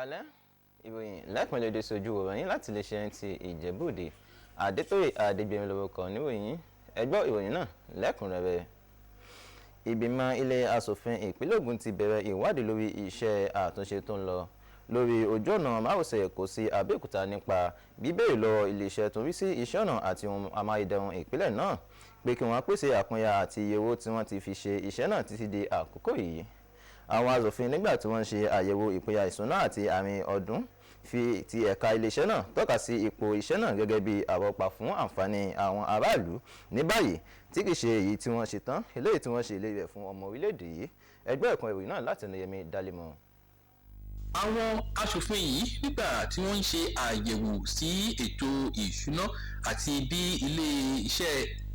Ẹ̀kalẹ́, ìròyìn lẹ́kùnlédè sojú òròyìn láti lè ṣe ti Ìjẹ̀bú-Òde. Adétóyè Adégbèmí lórúkọ níròyìn. Ẹ gbọ́ ìròyìn náà lẹ́kùnrẹ́rẹ́. Ìgbìmọ̀ ilé asòfin ìpínlẹ̀ Ògùn ti bẹ̀rẹ̀ ìwádìí lórí iṣẹ́ àtúnṣe tó ń lọ lórí ojú ọ̀nà márosẹ̀ Èkó sí Abẹ́òkúta nípa bíbéèrè lọ́wọ́ iléeṣẹ́ tó ń rí sí iṣẹ́ ọ̀nà àti ohun amáyédẹrùn ìpínlẹ̀ náà pé kí wọ́n pèsè àkúnya àti iye owó tí wọ́n ti fi ṣe iṣẹ́ náà títí di àkókò yìí. Àwọn asòfin, nígbà tí wọ́n ń ṣe àyẹ̀wò ìpínyà ìṣúná àti àárín ọdún fi ti ẹ̀ka iléeṣẹ́ náà, tọ́ka sí ipò iṣẹ́ náà gẹ́gẹ́ bí àrọ́pà fún àǹfààní àwọn aráàlú ní báyìí, tí kì í ṣe èyí tí wọ́n ṣe tán eléyìí tí wọ́n ṣe ìlérí rẹ̀ fún ọmọ orílẹ̀-èdè yìí. Ẹ gbọ́ ẹ̀kún ìròyìn náà láti ẹnu Yẹmí Dálímọ̀. Àwọn aṣòfin yìí, nígbà tí wọ́n ń ṣe àyẹ̀wò sí ètò ìṣúná àti bí ilé iṣẹ́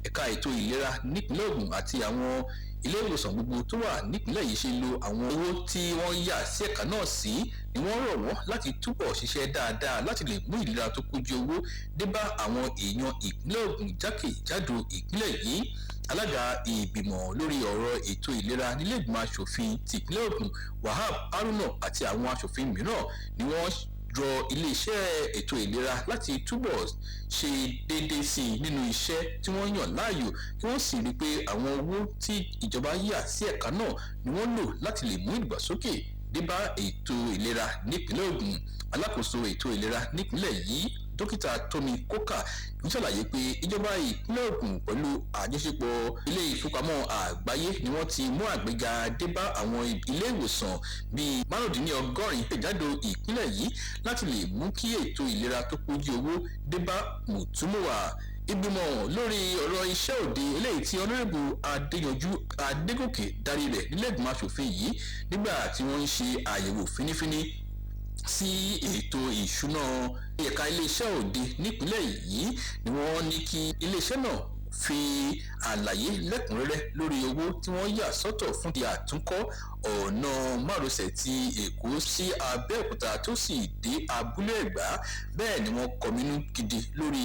ẹ̀ka ètò ìlera nípìnlẹ̀ Ògùn àti àwọn ilé ìwòsàn gbogbo tó wà nípìnlẹ̀ yìí ṣe lo àwọn owó tí wọ́n yà sí ẹ̀ka náà sí, ni wọ́n rọ̀ wọ́n láti túbọ̀ ṣiṣẹ́ dáadáa láti lè mú ìlera tó kójú owó dé bá àwọn èèyàn ìpínlẹ̀ Ògùn jákèjádò ìpínlẹ̀ yìí. Alága ìgbìmọ̀ lórí ọ̀rọ̀ ètò ìlera nílé ìgbìmọ̀ asòfin tìpínlẹ̀ Ògùn, Wahab Haruna, àti àwọn asòfin mìíràn ni wọ́n rọ iléeṣẹ́ ètò ìlera láti túbọ̀ ṣe déédéé sí i nínú iṣẹ́ tí wọ́n yàn láàyò, kí wọ́n sì rí i pé àwọn owó tí ìjọba yà sí ẹ̀ka náà ni wọ́n lò láti lè mú ìdàgbàsókè dé bá ètò ìlera nípìnlẹ̀ Ògùn. Alákòóso ètò ìlera nípìnlẹ̀ yìí, Dókítà Tómi Kókà, ń ṣàlàyé pé ìjọba ìpínlẹ̀ Ògùn pẹ̀lú àjọṣepọ̀ ilé ìfowópamọ́ àgbáyé ni wọ́n ti mú àgbéga dé bá àwọn ilé ìwòsàn bíi 95 ìjádò ìpínlẹ̀ yìí láti lè mú kí ètò ìlera tó kójú owó dé bá mùtúmùwà. Ìgbìmọ̀ lórí ọ̀rọ̀ iṣẹ́ òde, eléyìí tí Ọ̀nàrẹ́bù Adéyanjú Adégòkè darí rẹ̀ nílẹ̀ ìgbìmọ̀ asòfin yìí, nígbà tí wọ́n ń ṣe àyẹ̀wò fínífíní sí ètò ìṣúná ẹ̀ka iléeṣẹ́ òde nípìnlẹ̀ yìí, ni wọ́n ní kí iléeṣẹ́ náà fi àlàyé lẹ́kùnrẹ́rẹ́ lórí owó tí wọ́n yà sọ́tọ̀ fún ti àtúnkọ́ ọ̀nà márosẹ̀ ti Èkó sí Abẹ́òkúta tó sì dé Abúlé Ẹ̀gbá. Bẹ́ẹ̀ ni wọ́n kọminú gidi lórí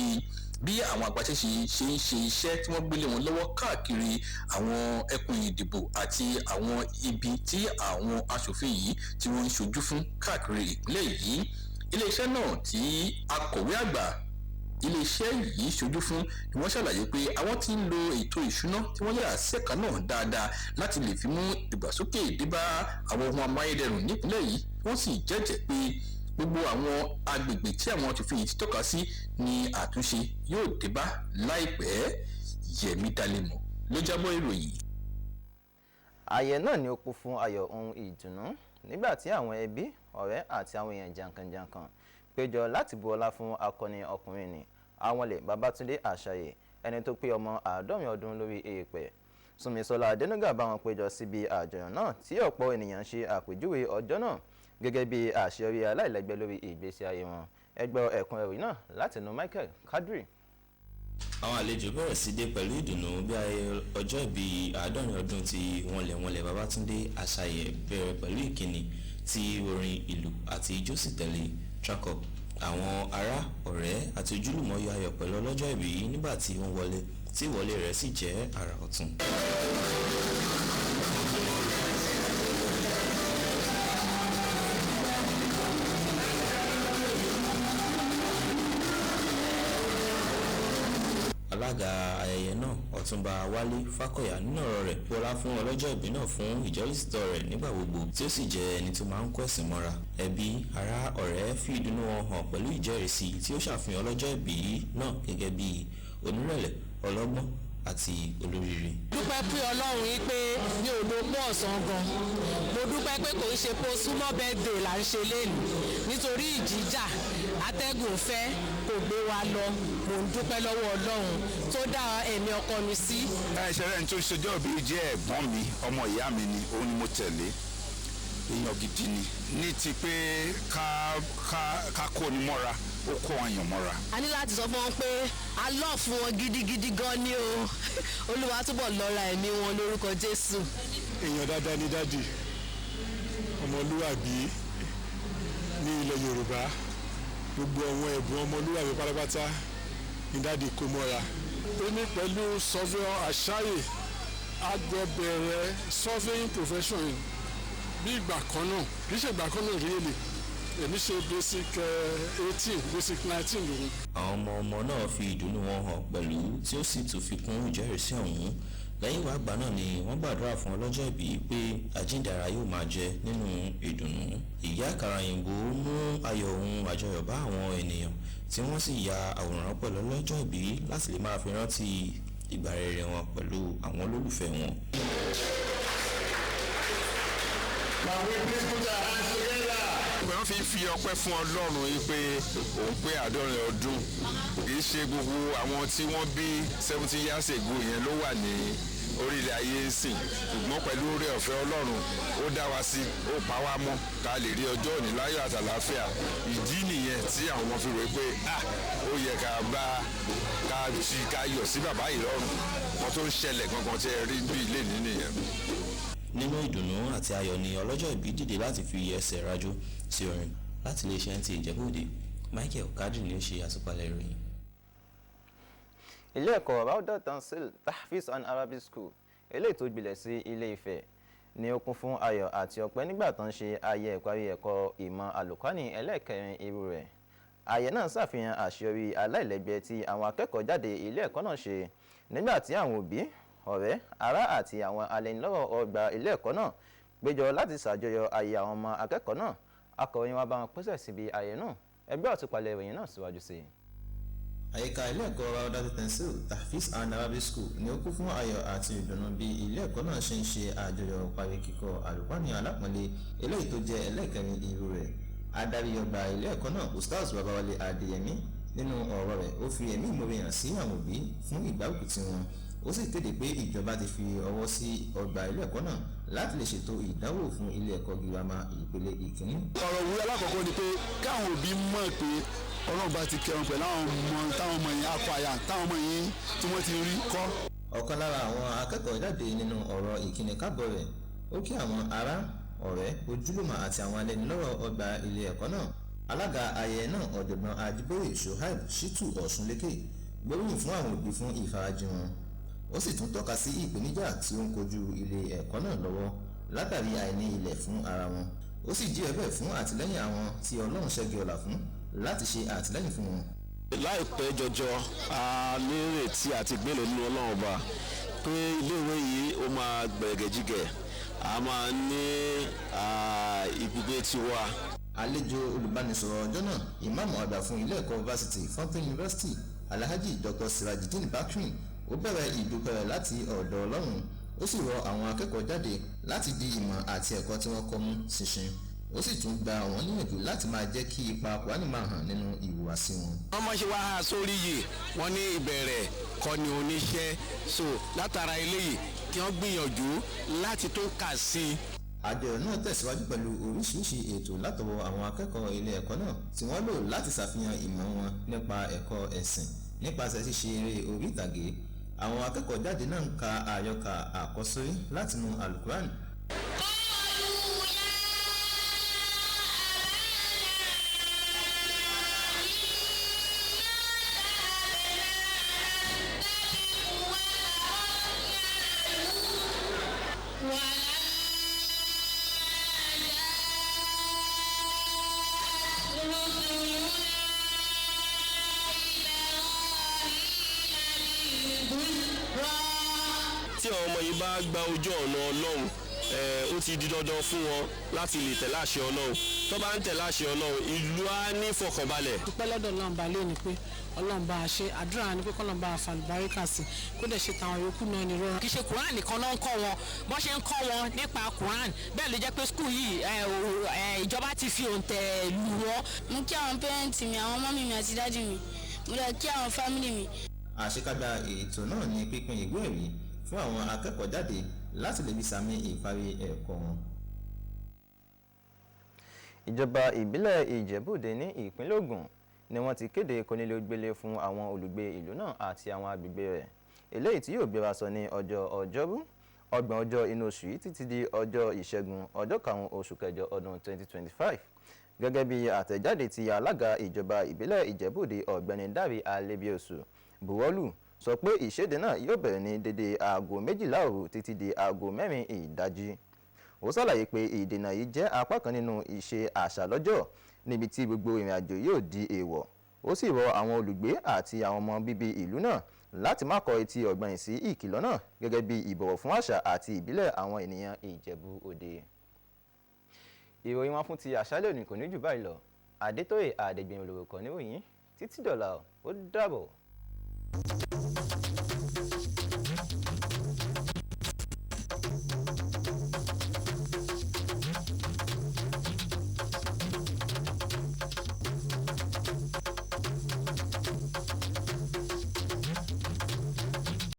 bí àwọn agbaṣẹ́ṣe ṣe ń ṣe iṣẹ́ tí wọ́n gbélé wọn lọ́wọ́ káàkiri àwọn ẹkùn ìdìbò àti àwọn ibi tí àwọn aṣòfin yìí tí wọ́n ń ṣojú fún káàkiri ìpínlẹ̀ yìí. Iléeṣẹ́ náà tí akọ̀wé àgbà iléeṣẹ́ yìí ṣojú fún ni wọ́n ṣàlàyé pé àwọn tí ń lo ètò ìṣúná tí wọ́n yà sẹ́ka náà dáadáa láti lè fi mú ìdàgbàsókè dé bá àwọn ohun amáyédẹrùn nípìnlẹ̀ yìí. Wọ́n sì jẹ́jẹ́ pé gbogbo àwọn agbègbè tí àwọn aṣòfin yìí ti tọ́ka sí ní àtúnṣe yóò dé bá láìpẹ́. Yẹmí Dálẹ́mọ̀ ló jábọ̀ ìròyìn. Ayẹyẹ náà ni ó kún fún ayọ̀ ohun ìdùnnú nígbà tí àwọn ẹbí, ọ̀rẹ́ àti àwọn èèyàn jàǹkànjàǹkàn péjọ láti bu ọlá fún akọni ọkùnrin ní Awọnlẹ̀ Babátúndé Àṣàyè, ẹni tó pé ọmọ 70 ọdún lórí èèpẹ̀. Súnmisọ́lá Adénúgà bá wọn péjọ síbi àjọyọ̀ náà, tí ọ̀pọ̀ ènìyàn ṣe àpèjúwe ọjọ́ náà gẹ́gẹ́ bí àṣeyọrí aláìlẹ́gbẹ́ lórí ìgbésí ayé wọn. Ẹ gbọ́ ẹ̀kún ìròyìn náà látinú Michael Kadri. Àwọn àlejò bẹ̀rẹ̀ sí dé pẹ̀lú ìdùnnú bí ayẹyẹ ọjọ́ ìbí 70 ọdún ti Wọnlẹ̀wọnlẹ̀ Babátúndé Àṣàyè bẹ̀rẹ̀ pẹ̀lú ìkíni, tí orin, ìlú àti ijó sì tẹ̀lé track up. Àwọn ará, ọ̀rẹ́ àti ojúlùmọ̀ yọ ayọ̀ pẹ̀lú ọlọ́jọ́ ìbí yìí nígbà tí wọ́n wọlé, tí ìwọlé rẹ̀ sì jẹ́ àrà ọ̀tun. Alága ayẹyẹ náà, Ọ̀túnba Wálé Fákọ̀yà, nínú ọ̀rọ̀ rẹ̀, bọlá fún ọlọ́jọ́ ìbí náà fún ìjọ́lóòtítọ́ rẹ̀ nígbà gbogbo, tí ó sì jẹ́ ẹni tó máa ń kó ẹ̀sìn mọ́ra. Ẹbí, ará, ọ̀rẹ́ fi ìdùnnú wọn hàn pẹ̀lú ìjẹ́rìísí tí ó ṣàfihàn ọlọ́jọ́ ìbí náà gẹ́gẹ́ bí onírẹ̀lẹ̀, ọlọ́gbọ́n àti olóríire. Dúpẹ́ pé Ọlọ́run yìí pé mi ò lo pọ̀ ọ̀sán gan. Mo dúpẹ́ pé kò ń ṣe pé súnmọ́ birthday là ń ṣe lénìí, nítorí ìjìjà atẹ́gùn fẹ́ kò gbé wa lọ. Mo ń dúpẹ́ lọ́wọ́ Ọlọ́run tó dá ẹ̀mí ọkọ mi sí. Ẹ ṣẹlẹ̀ ní tó ṣọjọ́ bí jẹ́ ẹ̀gbọ́n mi, ọmọ ìyá mi ni, òun ni mo tẹ̀lé. Èèyàn gidi ni, ní ti pé ká ká ká kó ni mọ́ra, ó kó èèyàn mọ́ra. A ní láti sọ fún wọn pé a love fún wọn gidigidi gan ni o. Olúwa túbọ̀ lọ́ra ẹ̀mí wọn lórúkọ Jésù. Èèyàn dáadáa ní daddy, ọmọlúwàbí ní ilẹ̀ Yorùbá. Gbogbo àwọn ẹ̀bùn ọmọlúwàbí pátápátá ní daddy kó mọ́ra. Èmi pẹ̀lú Surveyor Àṣàyè a jọ bẹ̀rẹ̀ surveying profession bí ìgbà kan náà, kì í ṣe ìgbà kan náà really. Èmi ṣe basic 18, basic 19 lòun. Àwọn ọmọ ọmọ náà fi ìdùnnú wọn hàn pẹ̀lú, tí ó sì tún fi kún ìjẹ́rìísí ọ̀hún. Lẹ́yìn wá gbà náà ni wọ́n gbàdúrà fún ọlọ́jọ́ ìbí pé àjíǹdàrà yóò máa jẹ nínú ìdùnnú. Ìyá àkàrà òyìnbó mú ayọ̀ ohun àjọyọ̀ bá àwọn ènìyàn, tí wọ́n sì ya àwòrán pẹ̀lú ọlọ́jọ́ ìbí láti lè máa fi rántí ìgbà rere wọn pẹ̀lú àwọn olólùfẹ́ wọn. Can we please put our hands together? Wọ́n fi ń fi ọpẹ́ fún Ọlọ́run yìí pé òun pé 70 ọdún. Kì í ṣe gbogbo àwọn tí wọ́n bí 70 years ago yẹn ló wà ní orílẹ̀ ayé ń sìn, ṣùgbọ́n pẹ̀lú oore ọ̀fẹ́ Ọlọ́run, ó dá wa sí, ó pa wá mọ́ ká lè rí ọjọ́ òní láyọ̀ àtàlàáfíà. Ìdí nìyẹn tí àwọn ọmọ fi rò pé, ah, ó yẹ ká bá ká ṣi ká yọ̀ sí bàbá yìí lọ́rùn. Wọn tó ń ṣẹlẹ̀ gangan tí ẹ rí bí ilé ní nìyẹn. Nínú ìdùnnú àti ayọ̀ ni ọlọ́jọ́ ìbí dìde láti fi ẹsẹ̀ rajó sí orin. Láti iléeṣẹ́ ti Ìjẹ̀bú-Òde, Michael Kadri ni ó ṣe àtúpalẹ̀ ìròyìn. Ilé ẹ̀kọ́ Rauda Tansil Tahfiz and Arabic School, eléyìí tó gbilẹ̀ sí Ilé Ifẹ̀, ni ó kún fún ayọ̀ àti ọpẹ́ nígbà tó ń ṣe ayẹyẹ ìparí ẹ̀kọ́ ìmọ̀ àlùkùránì ẹlẹ́ẹ̀kẹrin irú rẹ̀. Ayẹyẹ náà ṣàfihàn àṣeyọrí aláìlẹ́gbẹ́ tí àwọn akẹ́kọ̀ọ́ jáde ilé ẹ̀kọ́ náà ṣe, nígbà tí àwọn òbí, ọ̀rẹ́, ará àti àwọn alẹ́nulọ́rọ̀ ọgbà ilé ẹ̀kọ́ náà péjọ láti ṣàjọyọ̀ ayẹyẹ àwọn ọmọ akẹ́kọ̀ọ́ náà. Akọ̀ròyìn wa bá wọn pèsè síbi ayẹyẹ náà. Ẹgbẹ́ àtúpalẹ̀ ìròyìn náà síwájú sí i. Àyíká ilé ẹ̀kọ́ Rauda Tansil Tahfiz and Arabic School ni ó kún fún ayọ̀ àti ìdùnnú bí ilé ẹ̀kọ́ náà ṣe ń ṣe àjọyọ̀ parí kíkọ́ àlùkùránì alápọ̀nlé, eléyìí tó jẹ́ ẹlẹ́ẹ̀kẹrin irú rẹ̀. Adarí ọgbà ilé ẹ̀kọ́ náà, Ustaz Babawale Adéyẹmí, nínú ọ̀rọ̀ rẹ̀, ó fi ẹ̀mí ìmoore hàn sí àwọn òbí fún ìgbárùkù tí wọn. Ó sì kéde pé ìjọba ti fi ọwọ́ sí ọgbà ilé ẹ̀kọ́ náà láti lè ṣètò ìdánwò fún ilé ẹ̀kọ́ girama ìpele ìkíní. Ọ̀rọ̀ òwúrọ̀ alákọ̀ọ́kọ́ ni pé káwọn òbí mọ̀ pé Ọlọ́run bá ti kẹwọn pẹ̀lú àwọn ọmọ táwọn ọmọ yẹn akọ àyà táwọn ọmọ yẹn tí wọ́n ti rí kọ́. Ọ̀kan lára àwọn akẹ́kọ̀ọ́ jáde, nínú ọ̀rọ̀ ìkíni káàbọ̀ rẹ̀, ó kí àwọn ará, ọ̀rẹ́, ojúlùmọ̀ àti àwọn alẹ́nulọ́rọ̀ ọgbà ilé ẹ̀kọ́ náà. Alága ayẹyẹ náà, Ọ̀jọ̀gbọ́n Ajíbóyè Sohaib Shitu Ọ̀ṣunlékè, gbóríyìn fún àwọn òbí fún ìfarajìn wọn. Ó sì tún tọ́ka sí ìpèníjà tí ó ń kojú ilé ẹ̀kọ́ náà lọ́wọ́ látàrí àìní ilẹ̀ fún ara wọn. Ó sì jí ẹ̀bẹ̀ fún àtìlẹ́yìn àwọn tí Ọlọ́run ṣẹ́gi ọlà fún láti ṣe àtìlẹ́yìn fún wọn. Láìpẹ́ jọjọ, a nírètí àti ìgbélé nínú Ọlọ́run Ọba pé iléèwé yìí ó máa gbẹ̀rẹ̀gẹ̀jigẹ̀, a máa ní ibùgbé tiwa. Àlejò olùbánisọ̀rọ̀ ọjọ́ náà, ìmáàmù àgbà fún ilé ẹ̀kọ́ fásitì Fountain University, Alhaji Dr Sirajideen Bakrin, ó bẹ̀rẹ̀ ìdúpẹ́ rẹ̀ láti ọ̀dọ̀ Ọlọ́run. Ó sì rọ àwọn akẹ́kọ̀ọ́ jáde láti di ìmọ̀ àti ẹ̀kọ́ tí wọ́n kọ́ mú ṣinṣin. Ó sì tún gba àwọn níyànjú láti máa jẹ́ kí ipa Kùránì máa hàn nínú ìhùwàsí wọn. Wọ́n máa ṣe wá sórí yìí, wọ́n ní ìbẹ̀rẹ̀ kọ́ ni oníṣẹ́, so látara eléyìí, kí wọ́n gbìyànjú láti tún kà sí i. Àjọyọ̀ náà tẹ̀síwájú pẹ̀lú oríṣiríṣi ètò látọwọ́ àwọn akẹ́kọ̀ọ́ ilé ẹ̀kọ́ náà, tí wọ́n lò láti ṣàfihàn ìmọ̀ wọn nípa ẹ̀kọ́ ẹ̀sìn nípasẹ̀ ṣíṣe eré orí ìtàgé. Àwọn akẹ́kọ̀ọ́ jáde náà ń ka àyọkà àkọ́sórí látinú Alukuran. Tí àwọn ọmọ yìí bá gba ojú ọ̀nà Ọlọ́run, ó ti di dandan fún wọn láti lè tẹ̀lé àṣẹ Ọlọ́run. Tó bá ń tẹ̀lé àṣẹ Ọlọ́run, ìlú á ní ìfọkànbalẹ̀. Dúpẹ́ lọ́dọ̀ Ọlọ́run bá lónìí pé Ọlọ́run bá a ṣe. Àdúrà ni pé kọ́lọ́run bá a fàlùbáríkà sí, kó dẹ̀ ṣe tàwọn yòókù náà ní rọrùn. Kì í ṣe Quran nìkan náà ń kọ́ wọn. Bọ́n ṣe ń kọ́ wọn nípa Quran, bẹ́ẹ̀ ló jẹ́ pé school yìí, ìjọba ti fi òǹtẹ̀ lù wọ́n. Mo kí àwọn parents mi, àwọn mummy mi àti daddy mi. Mo lọ kí àwọn family mi. Àṣekágbá ètò náà ní pípín ìwé ẹ̀rí fún àwọn akẹ́kọ̀ọ́ jáde láti lè fi sàmì ìparí ẹ̀kọ́ wọn. Ìjọba ìbílẹ̀ Ìjẹ̀bú-Òde ní ìpínlẹ̀ Ògùn ni wọ́n ti kéde kónílé-ó-gbélé fún àwọn olùgbé ìlú náà àti àwọn agbègbè rẹ̀, eléyìí tí yóò gbéra sọ ní ọjọ́ Ọjọ́rú, 30 ọjọ́ inú oṣù yìí, títí di ọjọ́ Ìṣẹ́gun, ọjọ́ 5 oṣù kẹjọ ọdún 2025, gẹ́gẹ́ bí àtẹ̀jáde tí alága ìjọba ìbílẹ̀ Ìjẹ̀bú-Òde, Ọ̀gbẹ́ni Dáre Alẹ́bíoṣù, buwọ́lù sọ pé ìṣèdè náà yóò bẹ̀rẹ̀ ní dédé aago 12 òru títí di aago 4 ìdájí. Ó ṣàlàyé pé ìdènà yìí jẹ́ apá kan nínú ìṣe àṣà lọ́jọ́ níbi tí gbogbo ìrìn àjò yóò di èèwọ̀. Ó sì rọ àwọn olùgbé àti àwọn ọmọ bíbí ìlú náà láti má kọ etí ọ̀gbọ̀nyìn sí ìkìlọ̀ náà gẹ́gẹ́ bí ìbọ̀wọ̀ fún àṣà àti ìbílẹ̀ àwọn ènìyàn Ìjẹ̀bú Òde. Ìròyìn wọn fún ti àṣálẹ́ òní kò ní jù báyìí lọ. Adétóyè Adégbèmí lórúkọ níròyìn. Títí dọ̀la, ó dàbọ̀.